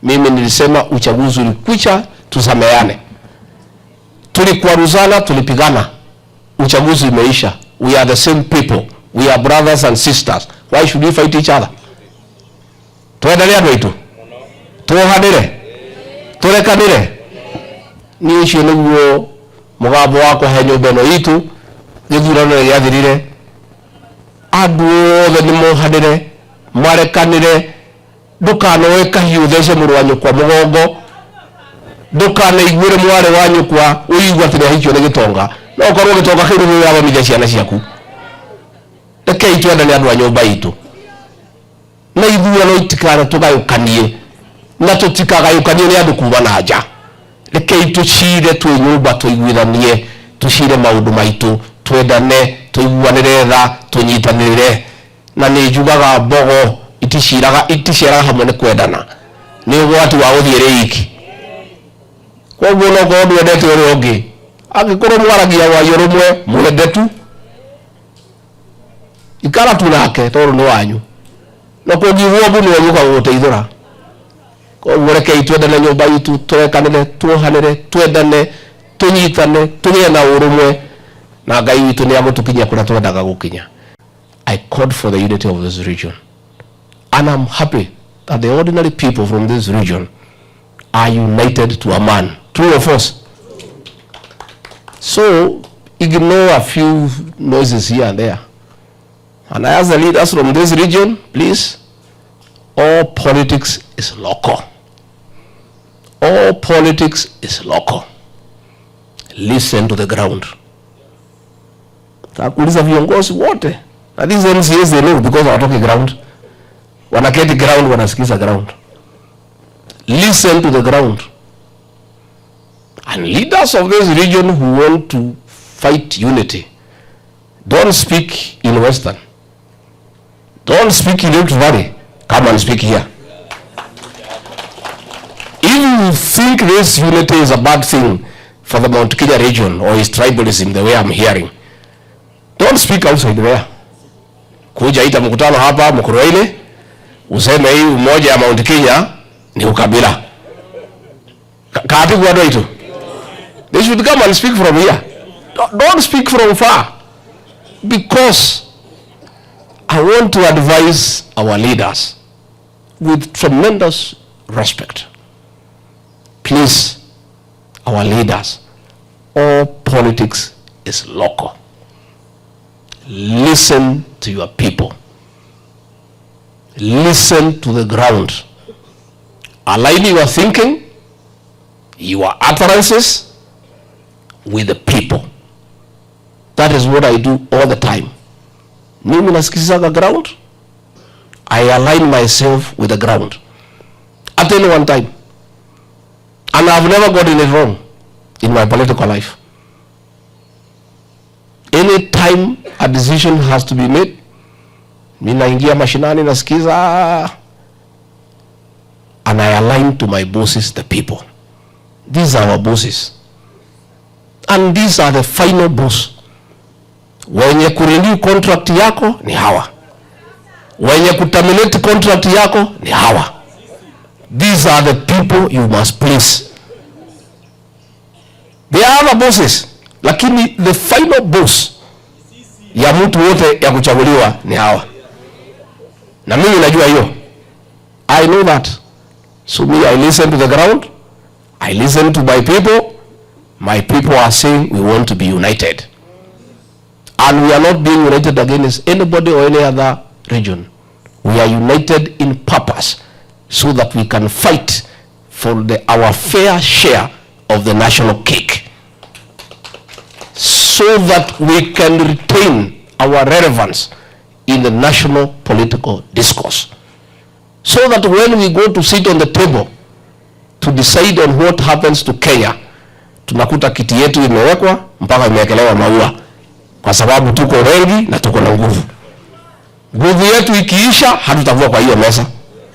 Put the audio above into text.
Mimi nilisema uchaguzi ulikwisha, tusameane. Tulikwaruzana, tulipigana, uchaguzi umeisha. We are the same people, we are brothers and sisters. Why should we fight each other? Twendelee andũ aitũ, tuohanĩre, tũrekanĩre. Niĩ ũcio nĩguo mũgambo wakwa he nyũmba ĩno itũ. Gĩthurano nĩ gĩathirire, andũ othe nĩ mohanĩre, marekanĩre. Ndũkanoe kahiũ thece mũrũ wa nyũkwa mũgongo, ndũkanaiguĩre mwarĩ wa nyũkwa ũigua atĩ nĩahikio nĩ gĩtonga. No ũkorwo gĩtonga kĩu nĩgĩo gĩathomithia ciana ciaku. Rekei twendane andũ a nyũmba itũ, na ithurano itikana tũgayũkanie, na tũtikagayũkanio nĩ andũ kuma na nja. Rekei tũcire twĩ nyũmba, tũiguithanie, tũcire maũndũ maitũ, twendane, tũiguanĩre tha, tũnyitanĩrĩre. Na nĩ njugaga mbogo iticiraga, iticiaraga hamwe nĩ kwendana. Nĩ ũgwati wa gũthiĩ rĩ iki. Koguo no korwo ndwendete ũrĩa ũngĩ, angĩkorwo mwaragia rwario rũmwe, mwende tu, ikara tu nake tondũ nĩ wanyu, na kũngiugwo mbu nĩwe ũgũka gũgũteithũra. Koguo rekei twendane nyũmba itũ, tũrekanĩre, tuohanĩre, twendane, tũnyitane, tũgĩe na ũrũmwe, na Ngai witũ nĩ agũtũkinyia kũrĩa twendaga gũkinya. I called for the unity of this region, and I'm happy that the ordinary people from this region are united to a man. True or false? So ignore a few noises here and there. And I ask the leaders from this region, please, all politics is local. All politics is local. Listen to the ground. Takuuliza viongozi wote. Na these MCAs, they know because hawatoki ground. Wanaketi ground, wanasikiza ground. Listen to the ground. And leaders of this region who want to fight unity, don't speak in Western. Don't speak in Rift Valley. Come and speak here. If you think this unity is a bad thing for the Mount Kenya region or is tribalism the way I'm hearing, don't speak outside there. Kuja ita mkutano hapa Mukurweini, useme hii umoja ya Mount Kenya ni ukabila. Kapi kwa itu. They should come and speak from here. Don't speak from far. Because I want to advise our leaders with tremendous respect. Please, our leaders, all politics is local. Listen to your people. Listen to the ground. Align your thinking, your utterances with the people. That is what I do all the time. Mimi nasikizaga ground. I align myself with the ground at any one time. And I've never gotten it wrong in my political life. Any time a decision has to be made, mi naingia mashinani, nasikiza, and I align to my bosses, the people. These are our bosses. And these are the final boss. Wenye kurenew contract yako ni hawa. Wenye kuterminate contract yako ni hawa. These are the people you must please. There are other bosses, lakini the final boss ya mtu wote ya kuchaguliwa ni hawa, na mimi najua hiyo. I know that. So me, I listen to the ground. I listen to my people. My people are saying we want to be united. And we are not being united against anybody or any other region. We are united in purpose so that we can fight for our fair share of the national cake, so that we can retain our relevance in the national political discourse. So that when we go to sit on the table to decide on what happens to Kenya, tunakuta kiti yetu imewekwa mpaka imewekelewa maua, kwa sababu tuko wengi na tuko na nguvu. Nguvu yetu ikiisha, hatutakuwa kwa hiyo meza.